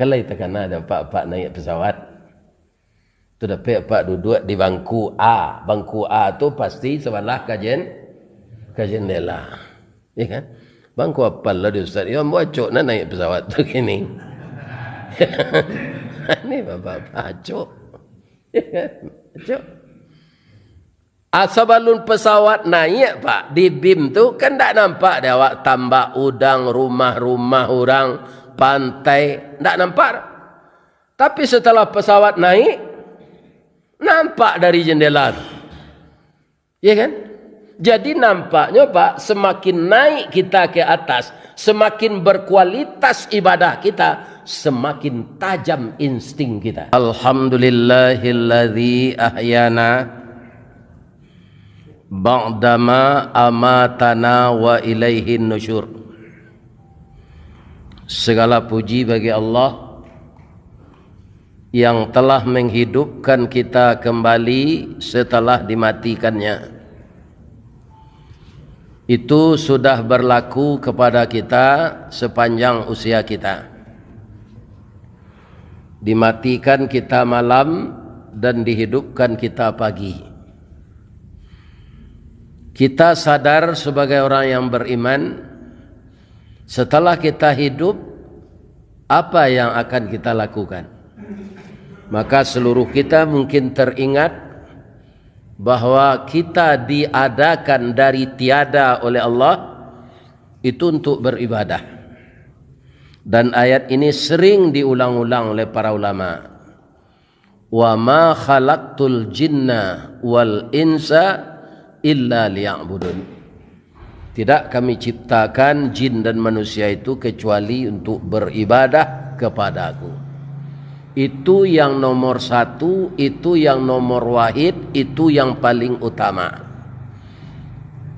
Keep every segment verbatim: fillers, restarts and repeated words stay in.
Kan lai takana dek apak-apak naiak pesawat. Tu dapek apak duduak di bangku A. Bangku A tu pasti sabalah ka jen-, ka jendela. Ya kan? Bangku apo lah di ustaz. Yo, ambo acok nah naiak pesawat tu kini. Ini bapak-bapak acok. Ya kan? Acok. Ah, sabalun pesawat naiak, Pak, di bim tu, kan ndak nampak dek awak tambak udang, rumah-rumah urang, pantai, ndak nampak. Tapi setelah pesawat naik, nampak dari jendela tu. Ya kan? Jadi nampaknyo, Pak, semakin naik kita ke atas, semakin berkualitas ibadah kita, semakin tajam insting kita. Alhamdulillahilladzi ahyana ba'dama amatana wa ilaihin nusyur. Segala puji bagi Allah yang telah menghidupkan kita kembali setelah dimatikannya. Itu sudah berlaku kepada kita sepanjang usia kita. Dimatikan kita malam dan dihidupkan kita pagi. Kita sadar sebagai orang yang beriman, setelah kita hidup, apa yang akan kita lakukan? Maka seluruh kita mungkin teringat bahwa kita diadakan dari tiada oleh Allah itu untuk beribadah. Dan ayat ini sering diulang-ulang oleh para ulama. "Wa ma khalaqtul jinna wal insa illa liya'budun." Tidak Kami ciptakan jin dan manusia itu kecuali untuk beribadah kepada-Ku. Itu yang nomor satu, itu yang nomor wahid, itu yang paling utama.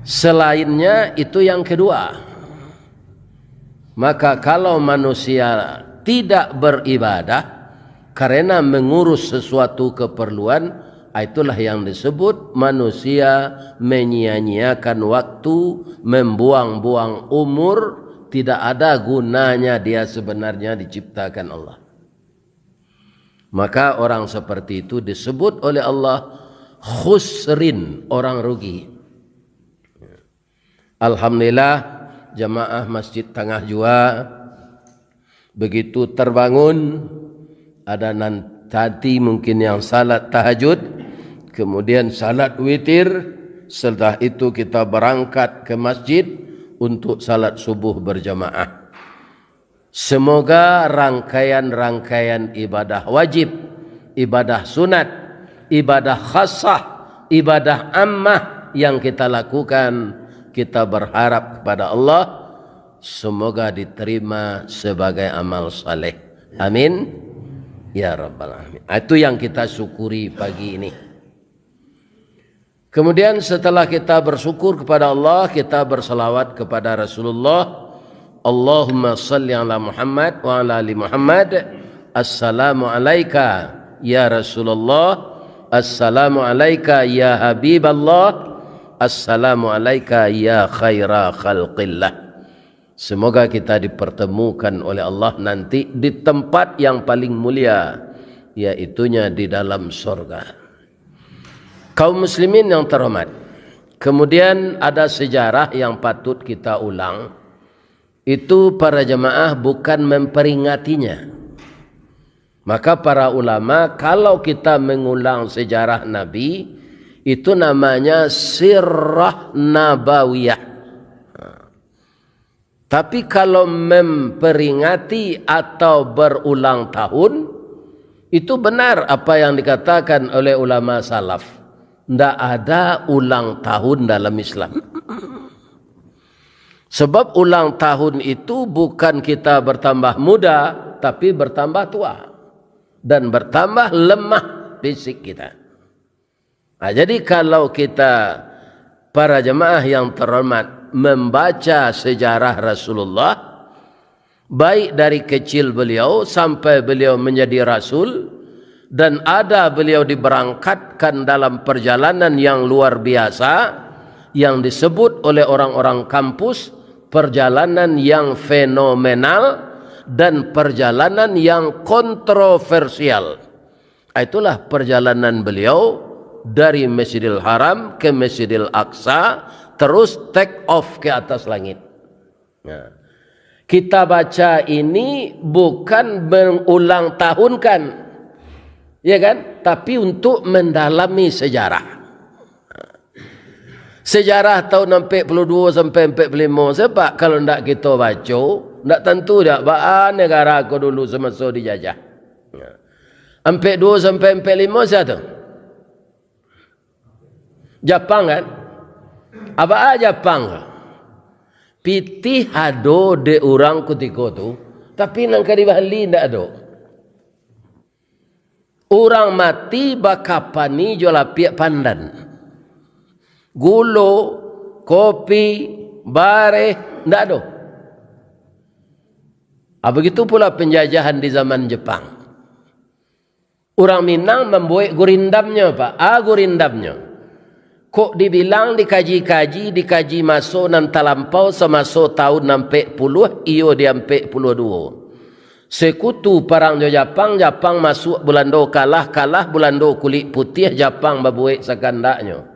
Selainnya itu yang kedua. Maka kalau manusia tidak beribadah karena mengurus sesuatu keperluan, ah, itulah yang disebut manusia menyia-nyiakan waktu, membuang-buang umur, tidak ada gunanya dia sebenarnya diciptakan Allah. Maka orang seperti itu disebut oleh Allah khusrin, orang rugi. Alhamdulillah, jamaah Masjid Tangah Jua begitu terbangun. Ada nan tadi mungkin yang salat tahajud, kemudian salat witir, setelah itu kita berangkat ke masjid untuk salat subuh berjamaah. Semoga rangkaian-rangkaian ibadah wajib, ibadah sunat, ibadah khassah, ibadah ammah yang kita lakukan, kita berharap kepada Allah, semoga diterima sebagai amal saleh. Amin. Ya Rabbal Alamin. Itu yang kita syukuri pagi ini. Kemudian setelah kita bersyukur kepada Allah, kita bersalawat kepada Rasulullah. Allahumma salli ala Muhammad wa ala ali Muhammad. Assalamu alaika ya Rasulullah. Assalamu alaika ya Habiballah. Assalamu alaika ya khaira khalqillah. Semoga kita dipertemukan oleh Allah nanti di tempat yang paling mulia, yaitunya di dalam sorga. Kaum muslimin yang terhormat, kemudian ada sejarah yang patut kita ulang. Itu para jemaah bukan memperingatinya. Maka para ulama, kalau kita mengulang sejarah Nabi, itu namanya sirah nabawiyah. Tapi kalau memperingati atau berulang tahun, itu benar apa yang dikatakan oleh ulama salaf. Ndak ada ulang tahun dalam Islam. Sebab ulang tahun itu bukan kita bertambah muda, tapi bertambah tua dan bertambah lemah fisik kita. Nah, jadi kalau kita, para jemaah yang terhormat, membaca sejarah Rasulullah, baik dari kecil beliau sampai beliau menjadi rasul, dan ada beliau diberangkatkan dalam perjalanan yang luar biasa, yang disebut oleh orang-orang kampus perjalanan yang fenomenal, dan perjalanan yang kontroversial. Itulah perjalanan beliau dari Masjidil Haram ke Masjidil Aqsa, terus take off ke atas langit. Nah, kita baca ini bukan mengulang tahunkan, ya kan? Tapi untuk mendalami sejarah. Sejarah tahun ampek puluah duo sampai ampek puluah limo, sebab kalau ndak kito baco, ndak tantu dak baa negara ko dulu samaso dijajah. Ampek duo sampai ampek limo sia tu? Japang kan? Baa Japang ko? Pitih ado dek urang kutiko tu, tapi nan ka dibali ndak ado. Urang mati bakapani jo lapiak pandan. Gulo, kopi, bareh, ndak ado. Ah, begitu pula penjajahan di zaman Jepang. Urang Minang mambuek gurindamnyo, Pak. Ah, gurindamnyo. Kok dibilang dikaji-kaji, dikaji maso nan talampau, samaso tahun ampek puluah, iyo di ampek puluah duo. Sekutu parang jo Japang, Japang masuak Bulando kalah, kalah Bulando kulik putiah, Japang babuek sakandaknyo.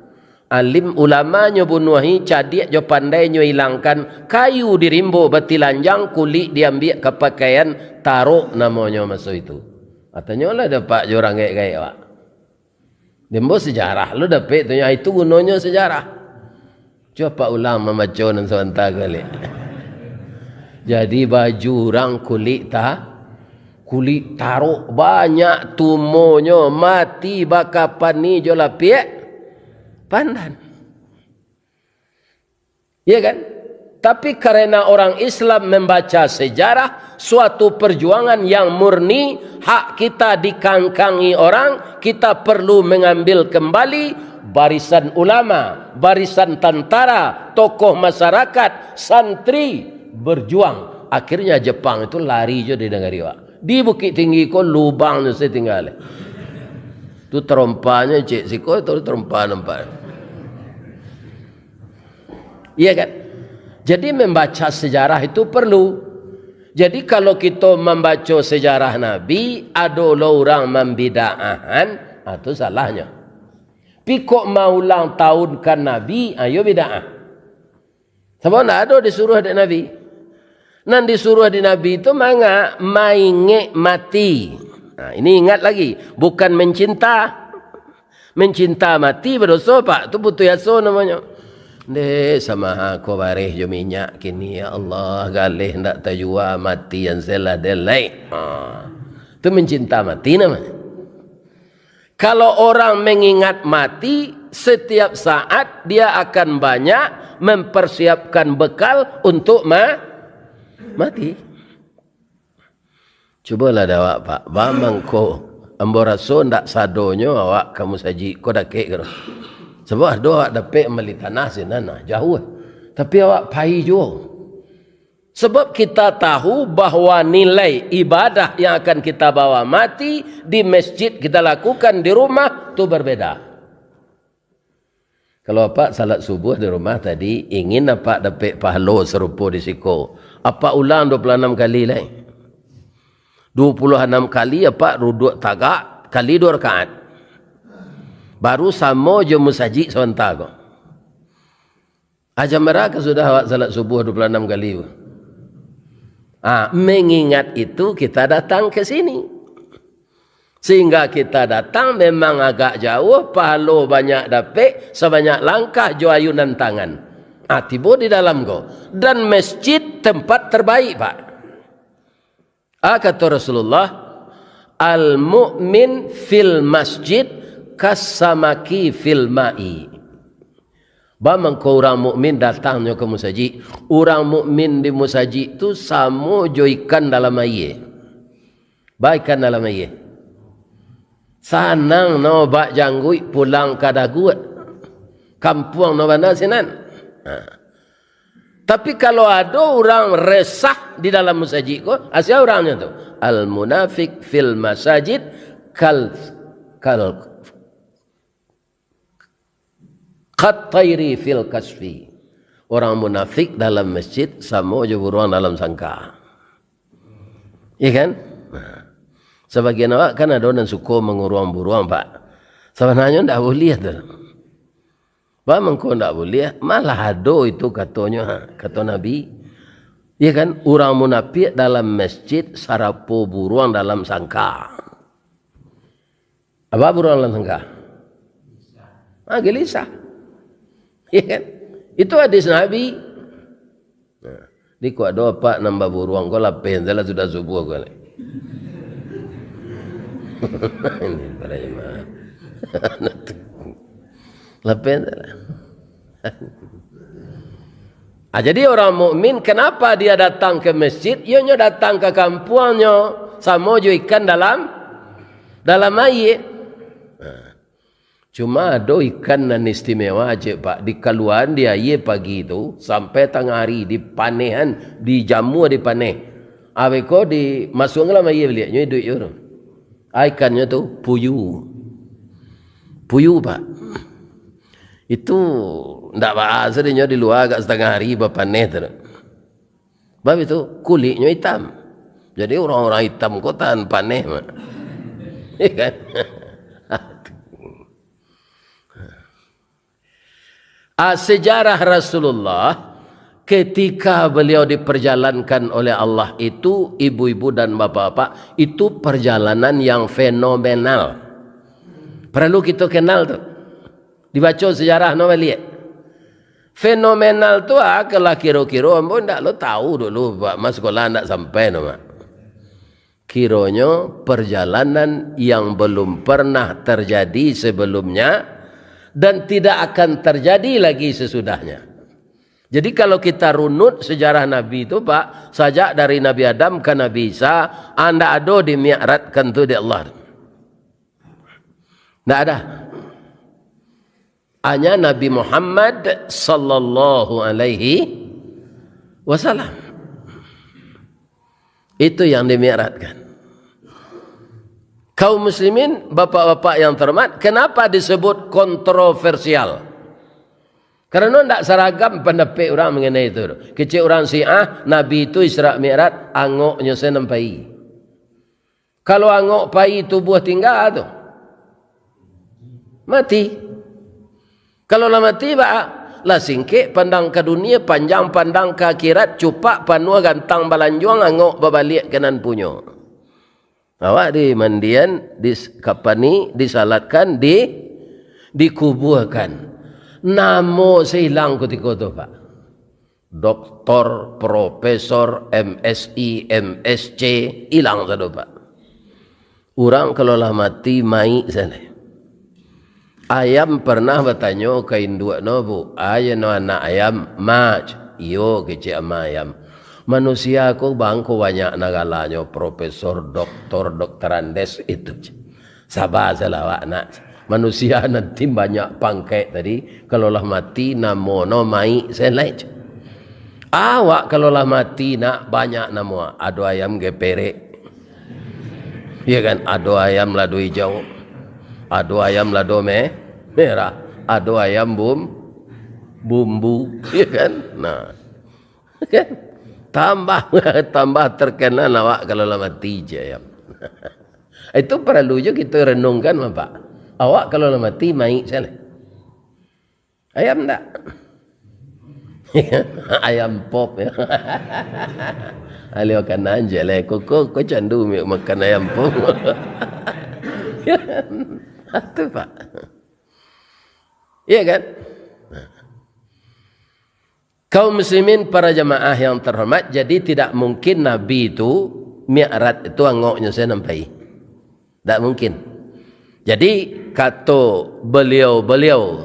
Alim ulamanyo bunuahi, cadiak jo pandainyo ilangkan, kayu di rimbo batilanjang, kulik diambiak ka pakaian, tarok namonyo maso itu. Katonyo lah dapek jo urang gaek-gaek, Pak. Dembo sejarah lo dapek tu, itu gunonyo sejarah. Cubo Pak ulang mambaco nan sabanta ko baliak. Jadi baju urang kulik ta-, kulik tarok banyak tumonyo, mati bakapani jo lapiak pandan. Ya kan? Tapi karena orang Islam membaca sejarah, suatu perjuangan yang murni, hak kita dikangkangi orang, kita perlu mengambil kembali barisan ulama, barisan tantara, tokoh masyarakat, santri berjuang. Akhirnya Jepang itu lari jo di nagari awak. Di Bukittinggi ko lubangnyo se tingga. Tu tarompanyo cek siko, tu tarompa nampak. Iya kan? Jadi membaca sejarah itu perlu. Jadi kalau kito mambaco sejarah Nabi, ado lo urang mambidaahan, ah, tu salahnyo. Pi kok maulang tahunkan Nabi, ayo bidaah. Sabab ndak ado disuruah dek Nabi. Nan disuruah di Nabi tu manga? Maingek mati. Nah, ini ingat lagi, bukan mencinta. Mencinta mati badoso, Pak. Tu putuih aso namonyo. Dek, samaha ko bareh jo minyak kini, ya Allah, galeh ndak tajua, mati an selah delai. Ha. Tu mencinta mati namonyo. Kalau orang mengingat mati, setiap saat dia akan banyak mempersiapkan bekal untuk ma-, mati. Cubolah dek awak, Pak. Ba mangko, ambo raso ndak sadonyo awak ka musajik ko dakek ko. Sabab ado awak dapek mambali tanah sinan, nah, jauah. Tapi awak pai juo. Sabab kita tahu bahwa nilai ibadah yang akan kita bawa mati di masjid kita lakukan di rumah tu berbeda. Kalau apak salat subuh di rumah tadi, ingin apak dapek pahalo sarupo di siko, apak ulang dua puluh anam kali lai. Dua puluh anam kali apak duduak tagak, kali dua rakaat. Baru samo jo musajik sabanta ko. Ah, jam bara ka sudah awak salat subuh dua puluh anam kali tu? Ah, mengingat itu kita datang ke sini. Sehingga kita datang memang agak jauh, pahalo banyak dapek, sabanyak langkah jo ayunan tangan. Ah, tibo di dalam ko. Dan masjid tempat terbaik, Pak. Ah, kato Rasulullah, "Al-mu'min fil masjid kasamaki fil ma'i." Ba mangko urang mukmin datangnyo ka musajik. Urang mukmin di musajik tu samo jo ikan dalam aia. Ba ikan dalam aia. Sanang no bak jangguik pulang ka daguak. Kampuang no bana sinan. Ha. Tapi kalau ado urang resah di dalam musajik ko, asia urangnyo tu. Al munafik fil masajid kal, kal, kat tairi fil kasfi. Orang munafik dalam masjid samo jo buruang dalam sangka. Iya kan? Nah, sabagian awak kan ado nan suko manguruang buruang, Pak. Sabananyo ndak buliah tu. Baa mangko ndak buliah? Malah ado itu katonyo, ha, kato Nabi. Iya kan? Urang munapiak dalam masjid, sarapo buruang dalam sangka. Apo buruang dalam sangka? Ah, gelisah. Iya kan? Itu hadis Nabi. Nah, di ko ado apak nan baburuang ko, lapeh sajolah sudah subuah ko. Ini pada jemaah. Lapeh sajolah. Ah, jadi orang mukmin, kenapa dia datang ke masjid? Iyonyo datang ka kampuangnyo, samo jo ikan dalam, dalam aia. Nah, cuma ado ikan nan istimewa ciek, Pak, dikaluaan di aia pagi tu, sampai tangah ari, dipanehan, dijamua di paneh. Abih ko dimasuakan dalam aia baliak, nyo iduik juo tu. Ah, ikannyo tu puyu. Puyu, Pak. Itu ndak baa sadonyo di lua agak satangah ari bapaneh tu. Sabab itu, kuliknyo itam. Jadi, urang-urang itam ko tahan paneh, Mak. Iya kan? Ah, sejarah Rasulullah, ketika beliau diperjalankan oleh Allah itu, ibu-ibu dan bapak-bapak, itu perjalanan yang fenomenal. Perlu kito kenal tu. Dibaco sejarah no baliak. Fenomenal tu, ah, kalau kiro-kiro, ambo ndak lo tahu dulu, Pak. Mas sekolah ndak sampai no, Mak. Kironyo perjalanan yang belum pernah terjadi sebelumnya dan tidak akan terjadi lagi sesudahnya. Jadi, kalau kita runut sejarah Nabi tu, Pak, sajak dari Nabi Adam ka Nabi Isa, ah, ndak ado dimi'ratkan tu dek Allah. Ndak ada. Hanya Nabi Muhammad sallallahu alaihi wasallam. Itu yang dimi'ratkan. Kaum muslimin, bapak-bapak yang terhormat, kenapa disebut kontroversial? Karena ndak saragam pandapek urang mengenai itu. Kecek urang Syiah, Nabi itu Isra Mi'raj, angoknyo sajo nan pai. Kalau angok pai, tubuah tingga tu, mati. Kalau lah mati, baa? Lah singkek pandang ka dunia, panjang pandang ka akhirat, cupak panuah gantang balanjuang, angok babaliak ka nan punyo. Awak dimandian, dikapani, disalatkan, di, dikubuakan. Namo sajo ilang kutiko tu, Pak. Doktor, profesor, M Si, M Si, ilang sado, Pak. Urang kalau lah mati, mayik sajo. Ayam pernah batanyo ka induaknyo, Bu, "Ayo no anak ayam, Mak?" "Iyo," kecek ama ayam. "Manusia ko bangko banyak nan galanyo, profesor, doktor, doktor Andes itu." Saba sajolah awak, Nak. Manusia nan banyak pangkek tadi, kalau lah mati, namo no mayik sajo lai. Awak kalau lah mati, Nak, banyak namo. Ado ayam geperek. Iya kan? Ado ayam lado ijau. Ado ayam lado me-, merah. Ado ayam bum-, bumbu. Iya kan? Nah. Kan? Tambah, tambah terkenal awak kalau lah mati, kecek ayam. Itu paralu juo kito renungkan, Bapak. Awak kalau lah mati, mayik sajo lai. Ayam ndak? Ayam pop, ya. Alih makanan je lah. Koko, ko candu mi-, makan ayam pop. Itu, Pak. Iya kan? Kaum muslimin, para jamaah yang terhormat, jadi tidak mungkin Nabi itu mi'raj itu angoknyo sajo nan pai. Tidak mungkin. Jadi, kato beliau-beliau,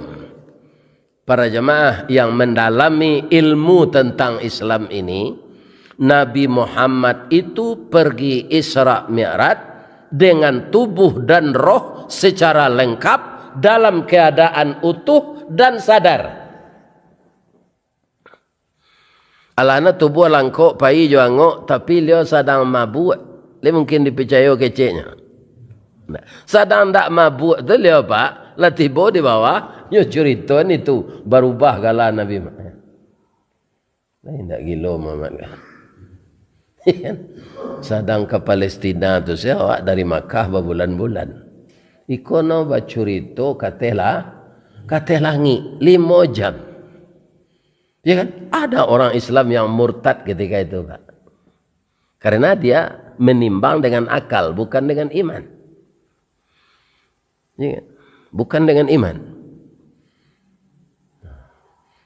para jamaah yang mendalami ilmu tentang Islam ini, Nabi Muhammad itu pergi Isra Mi'raj dengan tubuh dan roh secara lengkap dalam keadaan utuh dan sadar. Alah, nah, tubuah langkok, pai jo angok, tapi liau sadang mabuak. Lai mungkin dipicayo keceknyo. Nah, sadang ndak mabuak tu liau, Pak, lah tibo di bawah, nyo curito ni tu, barubah gala Nabi Muhammad. Lai ndak gilo Muhammad kan? Sadang ka Palestina tu, sia awak dari Makkah babulan-bulan. Iko no bacurito ka ateh la-, ka ateh langik, limo jam. Ya kan? Ada orang Islam yang murtad ketika itu, Pak. Karena dia menimbang dengan akal, bukan dengan iman. Ya kan? Bukan dengan iman.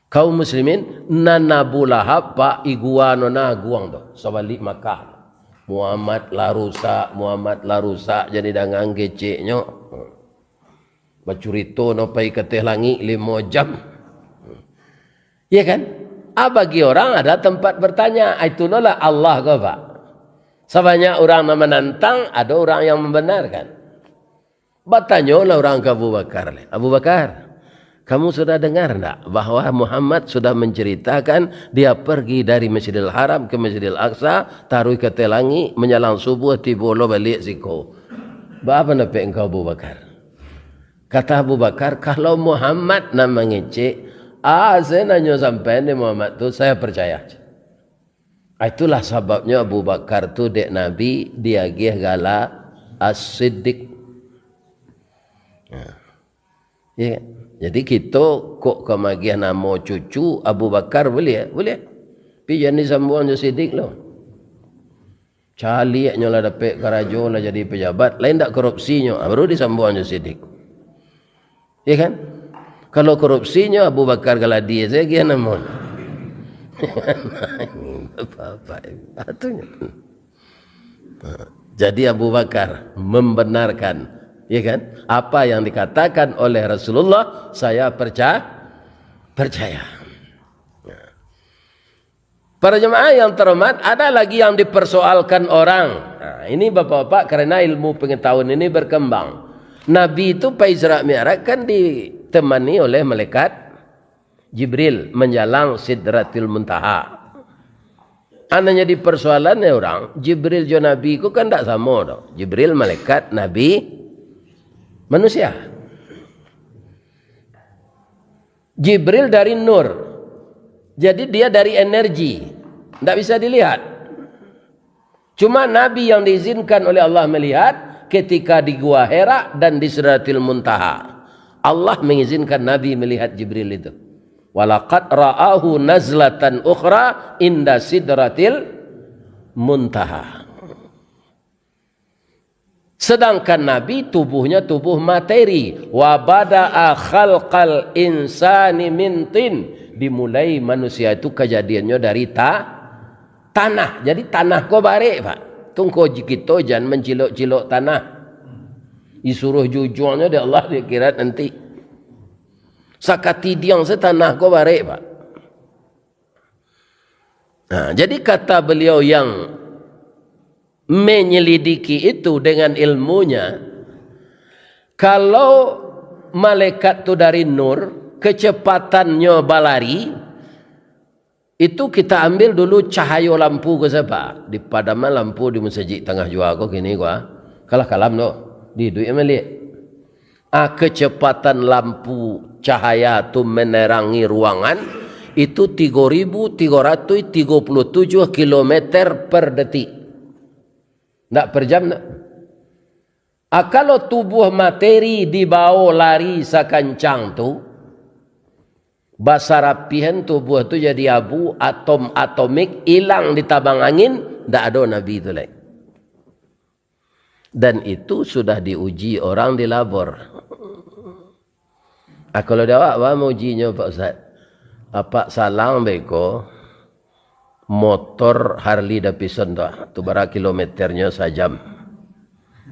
Kaum muslimin, nan Abu Lahab, Pak, iguano nan aguang tu, sabalik Makkah. Muhammad lah rusak, Muhammad lah rusak, jadi dangan keceknyo. Bacurito no pai ka ateh langik limo jam. Ya kan? Ah, bagi orang ada tempat bertanya. Ah, itulah Allah ko, Pak. Sabanyak urang nan manantang, ada urang yang membenarkan. Batanyolah urang ka Abu Bakar, "Abu Bakar, kamu sudah dengar ndak bahwa Muhammad sudah menceritakan dia pergi dari Masjidil Haram ke Masjidil Aqsa, taruih ka ateh langik, manjalang subuah, tibo lo baliak siko. Baa pandapek engkau, Abu Bakar?" Kata Abu Bakar, "Kalau Muhammad nan mangecek, ah, saya nanyo sampai di Muhammad tu, saya percaya." Ah, itulah sababnyo Abu Bakar tu dek Nabi diagiah gala As-Siddiq. Ya. Ya. Jadi kito kok ka magiah namo cucu Abu Bakar, buliah? Buliah. Tapi jan disambuang jo Siddiq lo. Caliaknyo lah dapek karajo, lah jadi pejabat, lain dak korupsinyo, ah, baru disambuang jo Siddiq. Ya kan? Kalau korupsinyo, Abu Bakar Galadi sajo namonyo. Bapak-bapak, atunyo. Jadi Abu Bakar membenarkan, ya kan? Apa yang dikatakan oleh Rasulullah, saya perca-, percaya. Para jemaah yang terhormat, ada lagi yang dipersoalkan orang. Nah, ini bapak-bapak, karena ilmu pengetahuan ini berkembang. Nabi itu pai Isra Mi'raj kan ditemani oleh malaikat Jibril manjalang Sidratil Muntaha. Anaknya di persoalan ya orang, Jibril jo Nabi ku kan ndak samo doh. Jibril malaikat, Nabi manusia. Jibril dari nur. Jadi dia dari energi. Ndak bisa dilihat. Cuma Nabi yang diizinkan oleh Allah melihat ketika di Gua Hira dan di Sidratil Muntaha. Allah mengizinkan Nabi melihat Jibril itu. "Walaqad ra'ahu nazlatan ukhra inda Sidratil Muntaha." Sedangkan Nabi tubuhnya tubuh materi. "Wa bada'a khalqal insani min tin." Dimulai manusia itu kejadiannya dari ta-, tanah. Jadi tanah ko barek, Pak. Tungko kito jan mancilok-cilok tanah. Disuruh jujuangnyo dek Allah di akhirat nanti. Sakatidiang se tanah ko barek, Pak. Nah, jadi kata beliau yang menyelidiki itu dengan ilmunya, kalau malaikat tu dari nur, kecepatannyo balari, itu kita ambil dulu cahayo lampu ko saba. Dipadaman lampu di masajik tangah jua ko kini ko, ah. Kalah kalam tu. Diiduik maliek. Ah, kecepatan lampu cahaya tu menerangi ruangan itu tigo ribu tigo ratus tigo puluh tujuh kilometer per detik. Ndak per jam, ndak. Ah, kalau tubuh materi dibao lari sakancang tu, basarapihan tubuh tu jadi abu, atom-atomik ilang ditabang angin, ndak ado Nabi tu lai. Dan itu sudah diuji orang di labor. Ah, kalau di awak, baa maujinyo, Pak Ustaz? Apak salang beko motor Harley Davidson tu, ah. Tu bara kilometernyo sajam.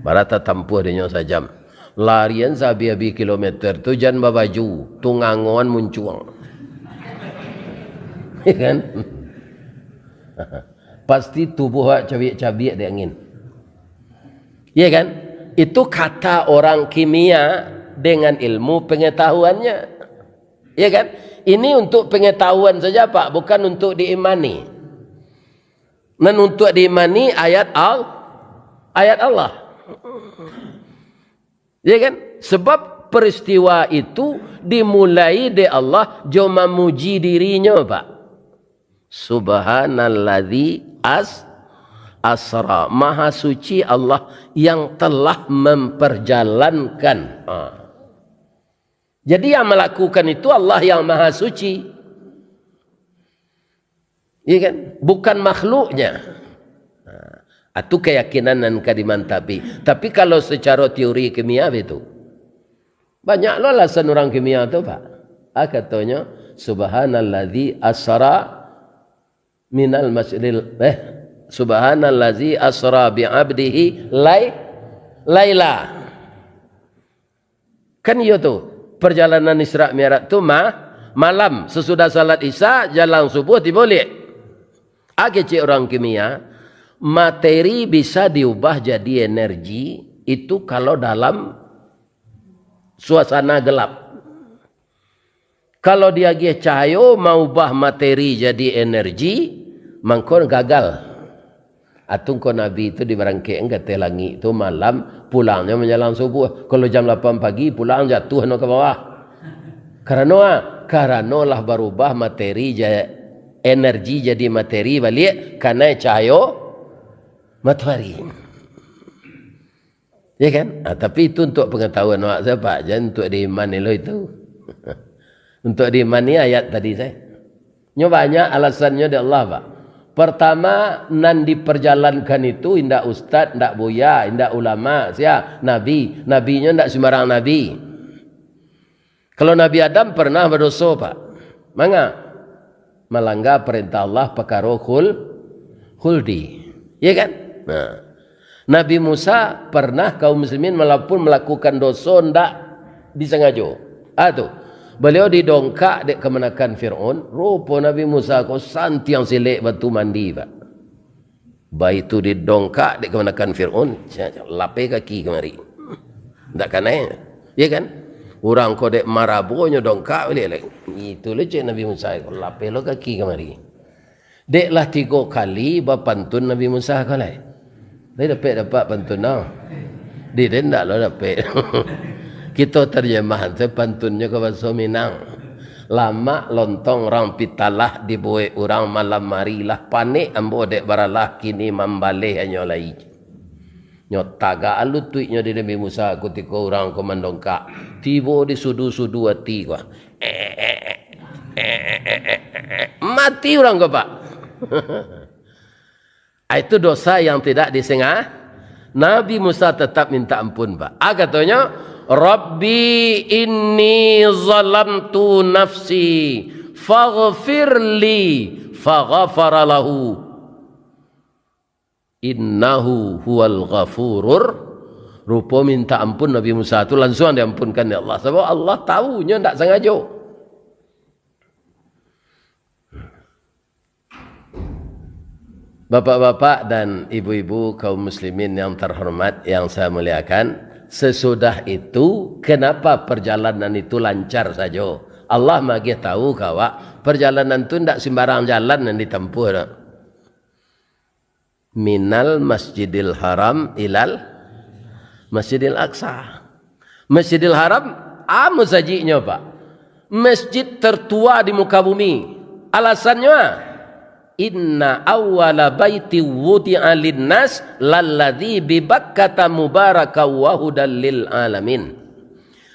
Bara tatampuah dinyo sajam. Larian saabih-abih kilometer tu jan babaju, tungangoan muncuang. Ya kan? Pasti tubuh awak cabiak-cabiak dek angin. Ya kan? Itu kata orang kimia dengan ilmu pengetahuannya. Ya kan? Ini untuk pengetahuan saja, Pak, bukan untuk diimani. Nan untuk diimani ayat Al-, ayat Allah. Ya kan? Sebab peristiwa itu dimulai dek Allah jo mamuji dirinyo, Pak. Subhanalladzi as-, asra. Maha suci Allah yang telah memperjalankan. Ha. Jadi yang melakukan itu Allah yang Maha Suci. Iya kan? Bukan makhluknya. Nah, itu keyakinan nan ka dimantapi. Tapi kalau secara teori kimia itu, banyak lo alasan orang kimia tu, Pak. Ah, katonyo, "Subhanalladzi asra minal masjidil, eh, subhanalladzi asra bi abdihi lai-, laila." Kan iyo tu, perjalanan Isra Mi'raj tu ma-, malam, sesudah salat Isya, jalang subuh tibo liak. Agak cek orang kimia, materi bisa diubah jadi energi itu kalau dalam suasana gelap. Kalau diagiah cahayo maubah materi jadi energi, mangko gagal. Atungko Nabi tu dibarangkek ka ateh langik tu malam, pulangnyo manjalang subuh. Kalau jam lapan pagi, pulang jatuh no ka bawah. Karano a? Karano lah barubah materi ja-, energi jadi materi baliak, kanai cahayo matoari. Ya kan? Ah, tapi itu untuk pengetahuan awak saja, Pak. Jangan untuk diimani lo itu. Untuk diimani ayat tadi saja. Nyo banyak alasannyo di Allah, Pak. Pertama, nan diperjalankan itu indak ustad, indak buya, indak ulama, sia? Nabi. Nabinyo indak sembarang nabi. Kalau Nabi Adam pernah badoso, Pak. Manga? Malangga parentah Allah pakaro khul-, khuldi. Iya kan? Nah. Nabi Musa pernah kaum muslimin walaupun malakukan doso ndak disangajo. Ah, tu. Baliau didongkak dek kamanakan Fir'aun, rupo Nabi Musa ko santiang silek batu mandi, Pak. Baitu didongkak dek kamanakan Fir'aun, lapeh kaki kamari. Ndak kanai. Iya kan? Urang ko dek marabonyo dongkak baliak lai. Itu lah cek Nabi Musa ko, lapeh lo kaki kamari. Dek lah tigo kali bapantun Nabi Musa ko lai. Lai dapek-dapek pantun no. Di den ndak lo dapek. Kito tarjamahan tu pantunnyo ka bahaso Minang. Lamak lontong rang pitalah dibuek urang malam ari, lah panek ambo dek baralah, kini mambaleh hanyo lai. Nyo tagak lutuiknyo di Nabi Musa kutiko urang ko mandongkak. Tibo di sudu-sudu ati ko. Mati urang ko, Pak. Ah, itu dosa yang tidak disengaja. Nabi Musa tetap minta ampun, Pak. Ah, katonyo, "Rabbi inni zalamtu nafsi, faghfirli," faghafara lahu. "Innahu huwal ghafurur." Rupo minta ampun Nabi Musa tu langsung diampunkan dek Allah. Sabab Allah tahu, nyo ndak sangajo. Bapak-bapak dan ibu-ibu kaum muslimin yang terhormat, yang saya muliakan, sesudah itu, kenapa perjalanan itu lancar sajo? Allah magih tahu ka awak, perjalanan tu ndak sembarang jalan yang ditempuh, dak. Minal Masjidil Haram ilal Masjidil Aqsa. Masjidil Haram, a masajiknyo, Pak? Masjid tertua di muka bumi. Alasannyo, a? "Inna awwala baiti wudi'a linnas lalladzi bi Bakkata mubaraka wa hudal lil alamin."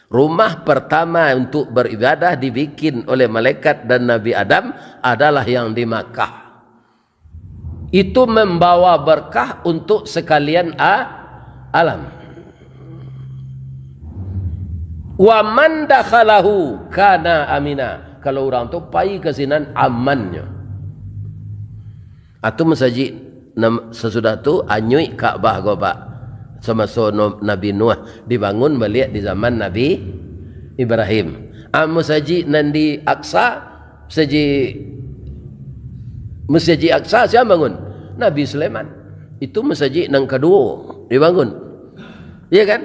Rumah pertama untuk beribadah dibikin oleh malaikat dan Nabi Adam adalah yang di Makkah. Itu membawa berkah untuk sekalian a-, alam. "Wa man dakhalahu kana amina." Kalau urang tu pai ka sinan, amannyo. Atu masajik nam-, sasudah tu anyuik Ka'bah ko, Pak. Samaso no-, Nabi Nuh dibangun baliak di zaman Nabi Ibrahim. A, masajik nan di Aqsa, masajik, Masjid Aqsa sia bangun? Nabi Sulaiman. Itu masajik nan kaduo dibangun. Iya kan?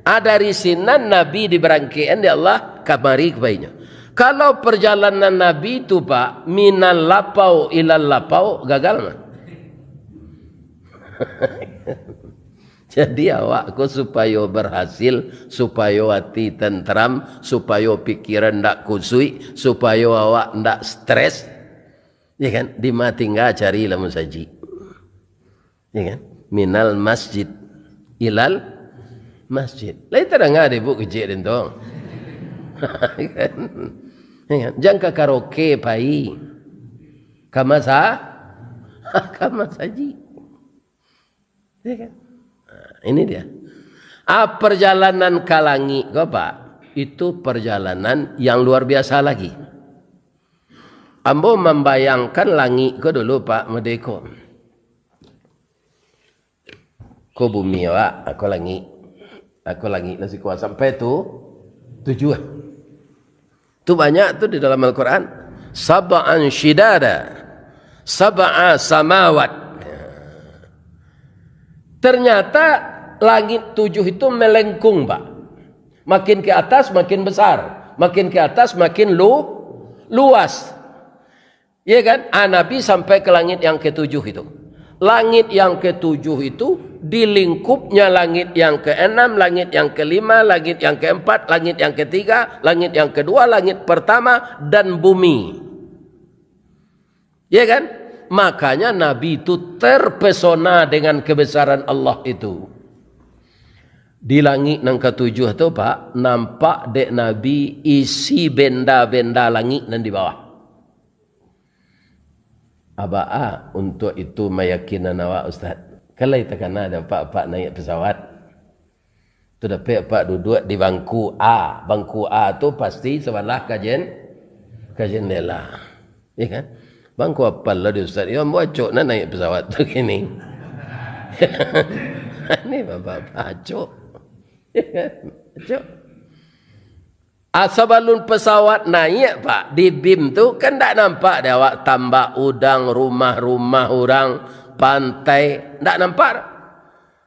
A, dari sinan Nabi dibarangkekan dek Allah kamari ka painyo. Kalau perjalanan Nabi tu, Pak, minal lapau ilal lapau, gagal mah. Jadi awak ko supayo berhasil, supayo ati tenteram, supayo pikiran ndak kusuik, supayo awak ndak stres, ya kan? Di ma tingga carilah masajik. Ya kan? Minal masjid ilal masjid. Lai tadanga dek ibu kecik den tu. Kan? Ya kan? Jan ka karaoke pai. Ka masa-, ka masajik. Ya kan? Nah, ini dia. Ah, perjalanan ka langik ko, Pak, itu perjalanan yang luar biasa lagi. Ambo mambayangkan langik ko dulu, Pak, model ko. Ko bumi awak, ko langik. Ko langik lah siko sampai tu tujuah. Tu banyak tu di dalam Al-Quran. Sab'an syidada, sab'a samawat. Ternyata langit tujuh itu melengkung, Pak. Makin ke atas, makin besar. Makin ke atas, makin lu-, luas. Ya kan? Ah, Nabi sampai ke langit yang ketujuh itu. Langit yang ketujuh itu, di lingkupnya langit yang keenam, langit yang kelima, langit yang keempat, langit yang ketiga, langit yang kedua, langit pertama, dan bumi. Ya kan? Makanya Nabi itu terpesona dengan kebesaran Allah itu. Di langik nan katujuah tu, Pak, nampak dek Nabi isi benda-benda langik nan di bawah. Abaa untuak itu mayakinan awak, Ustaz? Kan lai takana dek apak-apak naiak pesawat. Tu dapek apak duduak di bangku A. Bangku A tu pasti sabalah ka jen-, ka jendela. Ya kan? Bangku apal lah di Ustaz. Yo, ambo acok nah naiak pesawat tu kini. Ni bapak-bapak acok. Ya kan? Acok. Ah, sabalun pesawat naiak, Pak, di bim tu kan ndak nampak dek awak tambak udang, rumah-rumah urang, pantai, ndak nampak.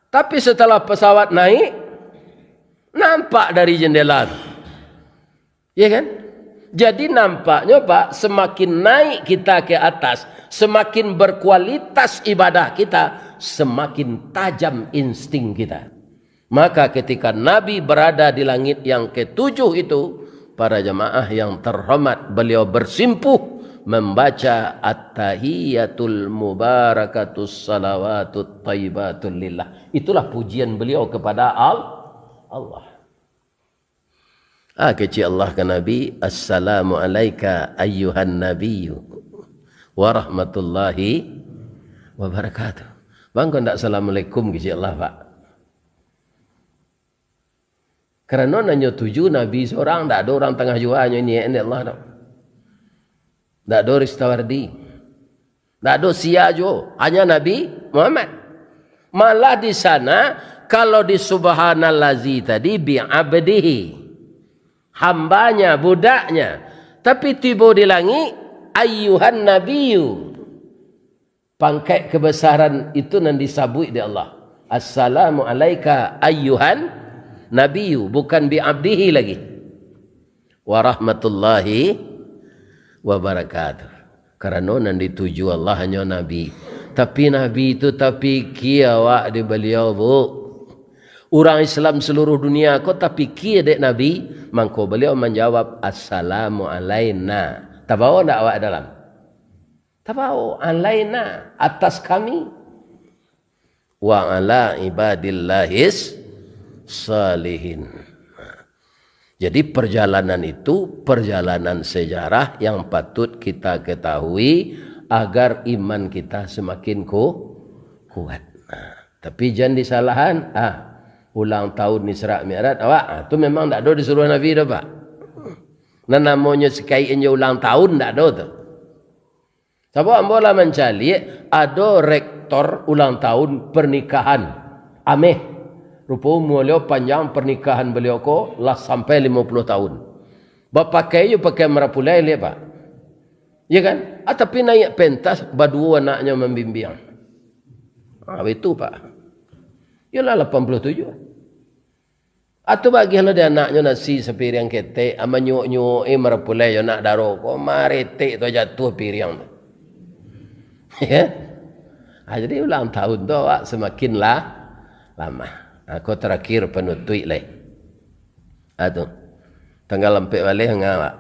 Tapi setelah pesawat naik, nampak dari jendela tu. Ya kan? Jadi nampaknyo, Pak, semakin naik kita ke atas, semakin berkualitas ibadah kita, semakin tajam insting kita. Maka ketika Nabi berada di langit yang ketujuh itu, para jamaah yang terhormat, beliau bersimpuh membaca At-tahiyyatul mubarakatus salawatut thayyibatul lillah. Itulah pujian beliau kepada Al-, Allah. Ah, kecek Allah ka Nabi, "Assalamu alaika ayyuhan nabiyyu wa rahmatullahi wa barakatuh." Bang, kok ndak assalamualaikum, kecek Allah, Pak? Karano nan nyo tuju Nabi surang, ndak ado urang tangah juo nyo niaik dek Allah tu. Ndak ado Ristawardi. Ndak ado sia juo, hanya Nabi Muhammad. Malah di sana, kalau di subhanallazi tadi, bi abdihi, hambanya, budaknya. Tapi tibo di langik, ayyuhan nabiyyu. Pangkek kebesaran itu nan disabuik dek Allah. Assalamu alaika ayyuhan nabiyyu, bukan bi abdihi lagi. Warahmatullahi wabarakatuh. Karano nan dituju Allah hanyo Nabi. Tapi Nabi tu tapikia awak di baliau, Bu. Urang Islam saluruh dunia ko tapikia dek Nabi, mangko baliau manjawab, "Assalamu alaina." Tabao ndak awak dalam? Tabao, alaina, atas kami. Wa ala ibadillahis salihin. Jadi, perjalanan itu perjalanan sejarah yang patut kita ketahui agar iman kita semakin ku-, kuat. Nah, tapi jan disalahan, ah, ulang tahun Isra Mi'raj, awak, ah, tu memang ndak ado disuruah Nabi doh, Pak. Nan namonyo sakaik inyo ulang tahun, ndak ado tu. Sabab ambo lah mancaliak, ado rektor ulang tahun pernikahan. Ameh. Rupo umua baliau panjang, pernikahan baliau ko lah sampai limo puluah tahun. Bapakai jo pakaian marapulai, liek, Pak. Ya kan? Ah, tapi naiak pentas, baduo anaknyo mambimbiang. Ah, itu, Pak. Iyolah, lapan puluah tujuh. Atau bagilah di anaknyo nasi sapiriang ketek, ah, manyuok-nyuok, eh, marapulai jo nak daro ko, maretek tu jatuah piriang tu. Ya? Ah, jadi ulang tahun tu awak semakin lah lama. Ah, ko terakhir panutuik lai. Ah, tu. Tanggal ampek baleh ngah, Pak.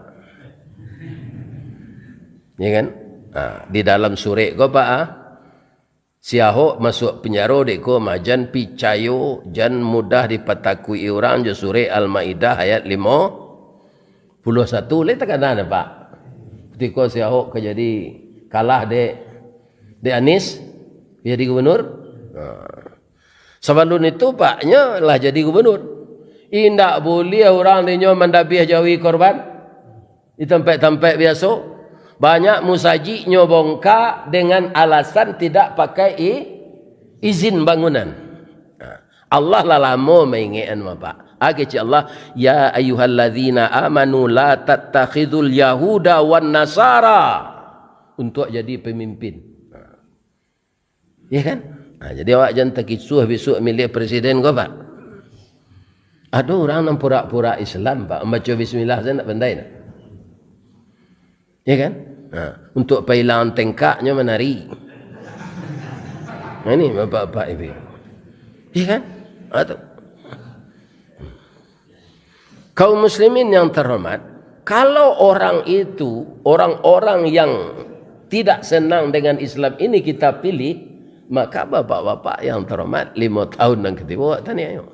Ya kan? Ah, di dalam surek ko, Pak, ah. Si Ahok masuak panjaro dek ko mah, jan picayo, jan mudah dipatakuik-i urang jo surek Al-Maidah ayat limo puluah satu. Lai takana dek Pak? Kutiko si Ahok ka jadi, kalah dek, dek Anies, ka jadi gubernur? Nah. Sabalun itu, Pak, nyo lah jadi gubernur. Indak buliah urang dinyo mandabiah jawi korban di tampek-tampek biaso. Banyak musajik nyo bongka dengan alasan tidak pakai i-, izin bangunan. Nah, Allah lah lamo maingekan, Pak. Agiah cik Allah, "Ya ayyuhalladzina amanu la tattakhidul yahuda wan nasara untuk jadi pemimpin." Nah. Iya kan? Nah, jadi awak jan takisuah bisuak milih presiden ko, Pak. Ado urang nan pura-pura Islam, Pak, mambaco bismillah sajo ndak pandai, nak. Iya kan? Nah, untuk pailangan tengkaknyo manari. Nah, ini bapak-bapak ibu. Iya kan? Ah, tu. Kaum muslimin yang terhormat, kalau orang itu, orang-orang yang tidak senang dengan Islam ini kita pilih, maka bapak-bapak yang terhormat, limo tahun nan katibo awak taniayo.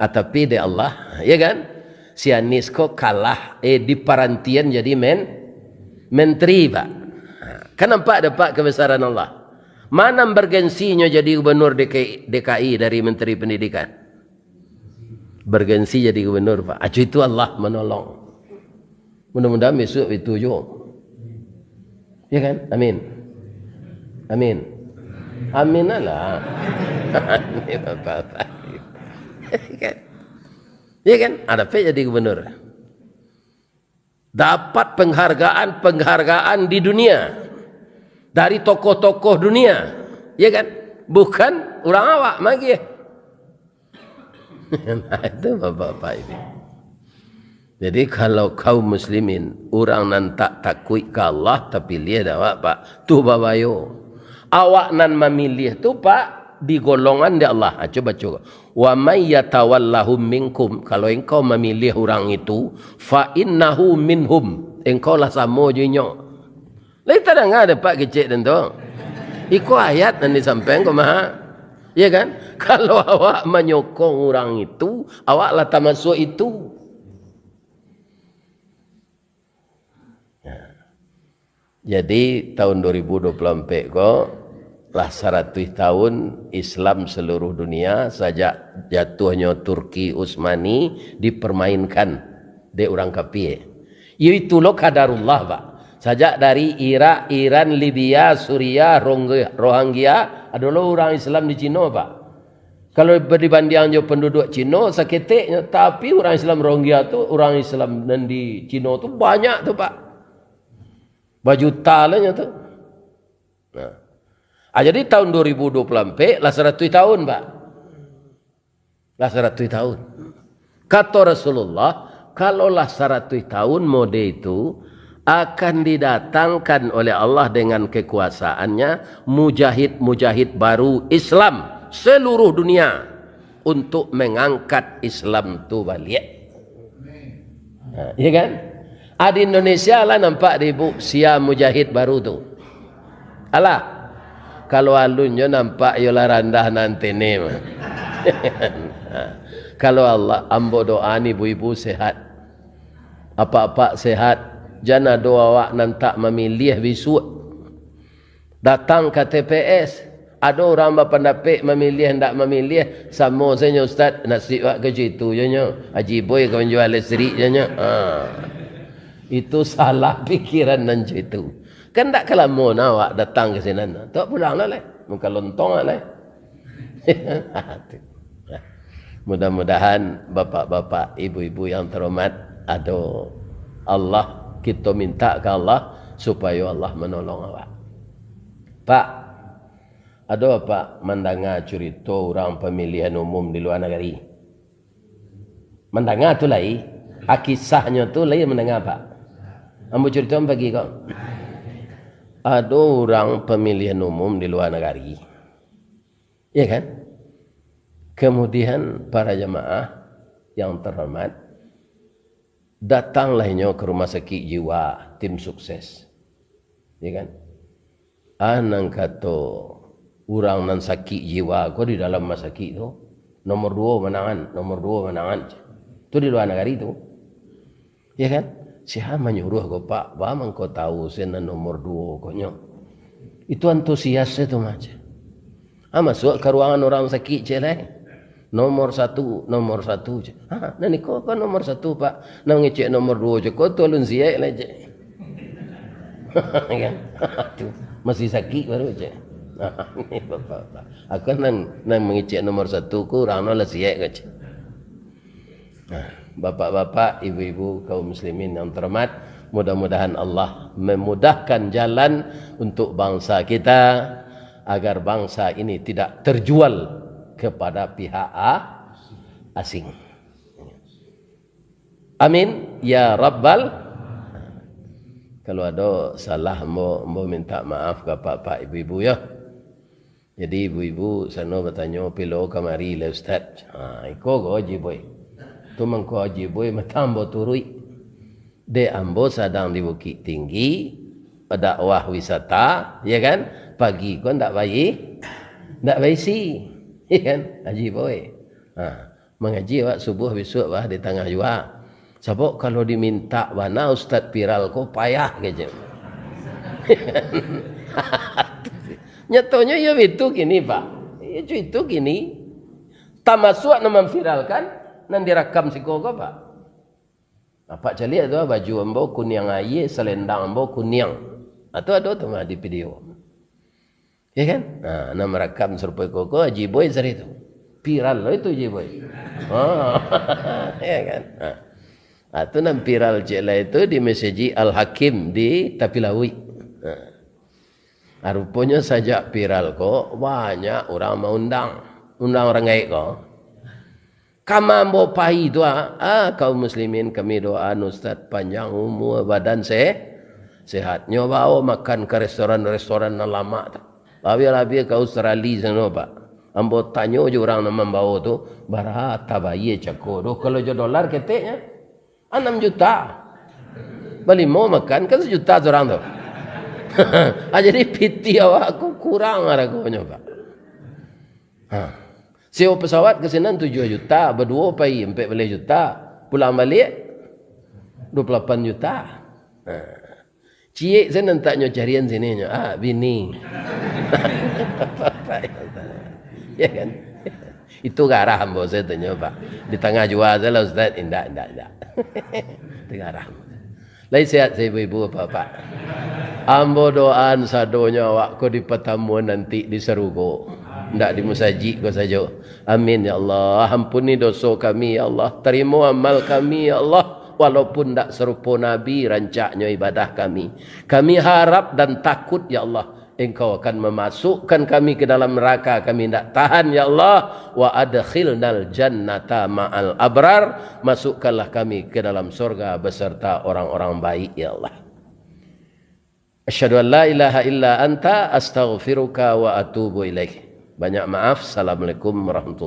Ah, tapi dek Allah, ya kan? Si Anies ko kalah, eh, di parantian jadi men-, menteri, Pak. Ha, kan nampak dek Pak kebesaran Allah. Mana bergensinyo jadi gubernur D K I, D K I dari menteri pendidikan? Bergensi jadi gubernur, Pak. Acu itu Allah manolong. Mudah-mudahan besok itu juo. Ya kan? Amin. Amin. Amin lah. Amin, Bapak-bapak. Ya kan? Ya kan? Ada pe jadi gubernur. Dapat penghargaan-penghargaan di dunia. Dari tokoh-tokoh dunia. Ya kan? Bukan urang awak magiah. Nah, itu bapak-bapak ini. Jadi, kalau kaum muslimin, urang nan tak takuik ka Allah, tapiliah dek awak, Pak. Tu babayo. Awak nan mamiliah tu, Pak, di golongan dek Allah. Ha, cubo baco. "Wa may yatawallahum minkum," kalau engkau mamiliah urang itu, "fa innahu minhum," engkau lah samo jo inyo. Lai tadanga dek Pak kecek den tu? Iko ayat nan disampaian ko mah. Ya kan? Kalau awak manyokong urang itu, awak lah tamasuak itu. Jadi, tahun dua ribu dua puluh ampek ko, lah saratuih tahun Islam seluruh dunia, sajak jatuahnyo Turki Utsmani dipermainkan dek urang kapie. Yo itulah qadarullah, Pak. Sajak dari Irak, Iran, Libya, Suriah, Rongge-, Rohingya, ado lo urang Islam di Cino, Pak. Kalau dibandiang jo panduduak Cino, saketeknyo, tapi urang Islam Rohingya tu, urang Islam nan di Cino tu banyak tu, Pak. Bajuta lah nyo tu. Nah. Ah, jadi tahun dua ribu dua puluh ampek lah saratuih tahun, Pak. Lah saratuih tahun. Kato Rasulullah, kalau lah saratuih tahun mode itu, akan didatangkan oleh Allah dengan kekuasaan-Nya mujahid-mujahid baru Islam seluruh dunia untuk mengangkat Islam tu baliak. Ha, iya kan? Ah, di Indonesia lah nampak di ibu sia mujahid baru tu. Alah, kalau alun jo nampak iyolah randah nan tene mah. Ha, kalau Allah, ambo doa ni ibu-ibu sehat. Apak-apak sehat. Jan ado awak nan tak mamiliah bisuak. Datang ka T P S. Ado urang bapandapek mamiliah ndak mamiliah, samo sajo, "Ustaz, nasib wak ka situ jo nyo. Haji Boy ka manjua listrik jo nyo." Ha. Itu salah pikiran nan cak itu. Kan ndak ka lamo nah awak datang ka sinan. Tok pulang lah lai. Muka lontong lah lai. Mudah-mudahan bapak-bapak, ibu-ibu yang terhormat, ado Allah, kito minta ka Allah supayo Allah manolong awak. Pak, ado apak mandanga curito urang pamilihan umum di lua nagari? Mandanga tu lai, a, kisahnyo tu lai mandanga, Pak. Ambo curito pagi ko. Ado urang pamilihan umum di lua nagari. Ya kan? Kemudian para jamaah yang terhormat, datanglah inyo ke rumah sakit jiwa, tim sukses. Ya kan? Ah, nan kato Urang nan sakik jiwa ko di dalam rumah sakik tu, nomor duo manangan, nomor duo manangan. Tu di lua nagari tu. Ya kan? Sia manyuruah ko, Pak, ba mangko tahu se nan nomor duo ko nyo. Itu antusias se tu mah, ceh. Ah, masuak ka ruangan urang sakik, ceh, lai. Nomor satu, nomor satu, ceh. Ah, nan iko ko nomor satu, Pak. Nan mangecek nomor duo, ceh, ko tu alun siek lai, ceh. Kan? Tu, masih sakik baru, ceh. Ini bapak-bapak. Aku nan, nan mangecek nomor satu ko urang no lah siek ko, ceh. Nah, bapak-bapak, ibu-ibu, kaum muslimin yang terhormat, mudah-mudahan Allah memudahkan jalan untuk bangsa kita, agar bangsa ini tidak terjual kepada pihak a-, asing. Amin ya rabbal. Kalau ado salah, ambo, ambo minta maaf ka bapak-bapak, ibu-ibu, ya. Jadi, ibu-ibu sano batanyo, "Pilo kamari lai, Ustaz?" Ha, iko ko Haji Boy. Tu mangko Haji Boy, mantang ambo turuik. Dek ambo sadang di Bukittinggi, dakwah wisata, ya kan? Pagi ko ndak bai-, ndak baisi, ya kan? Haji Boy. Ha, mangaji awak subuah bisuak bah di tangah juo. Sabab kalau dimintak bana Ustaz viral ko payah kecek. Nyatonyo iyo itu kini, Pak. Iyo itu kini. Tamasuak nan mamviralkan, nan dirakam siko ko, Pak. Apak caliak tu, baju ambo kuniang aia, salendang ambo kuniang. Atau ado tu mah di video. Ya kan? Nah, nan marakam sarupo iko ko Haji Boy sari tu. Viral lo itu Haji Boy. Ha. Ya kan? Ha. Ha, tu nan viral ciek lai tu di Masjid Al-Hakim di Tapi Lauik. Ha. Ha, ruponyo sajak viral ko, banyak urang maundang. Undang urang gaek ko. Kama ambo pai tu, ah, ah, kaum muslimin, kami doaan Ustaz panjang umua, badan se-, sehat. Nyo bao makan ka restoran-restoran nan lamak tu. Labiah-labiah ka Australia sano, Pak. Ambo tanyo jo urang nan mambawo tu, "Bara tabayia cako tu?" Kalau jo dolar keteknyo, "Anam juta." Balimo makan kan sajuta surang tu. Ah, jadi piti awak ko kurang aragonyo, Pak. Ha. Sewa pesawat ka sinan tujuah juta, baduo pai ampek baleh juta, pulang baliak duo puluah lapan juta. Ha. Ciek sanan taknyo carian sininyo, ah, bini. Ya kan? Itu garah ambo satunyo, Pak. Di tangah juo salah, Ustaz. Indak, indak, indak. Itu garah. Lai sehat sa ibu-ibu, bapak-bapak? Ambo doaan sadonyo awak ko dipatamuan nanti di sarugo. Ndak di musajik ko sajo. Amin, ya Allah. Ampuni doso kami, ya Allah. Tarimo amal kami, ya Allah. Walaupun ndak sarupo Nabi rancaknyo ibadah kami. Kami harap dan takut, ya Allah. Engkau akan mamasukkan kami ka dalam naraka, kami indak tahan, ya Allah. Wa adkhilnal jannata ma'al abrar, masukkanlah kami ke dalam surga beserta orang-orang baik, ya Allah. Asyhadu an la ilaha illa anta, astaghfiruka wa atubu ilaik. Banyak maaf. Assalamualaikum warahmatullahi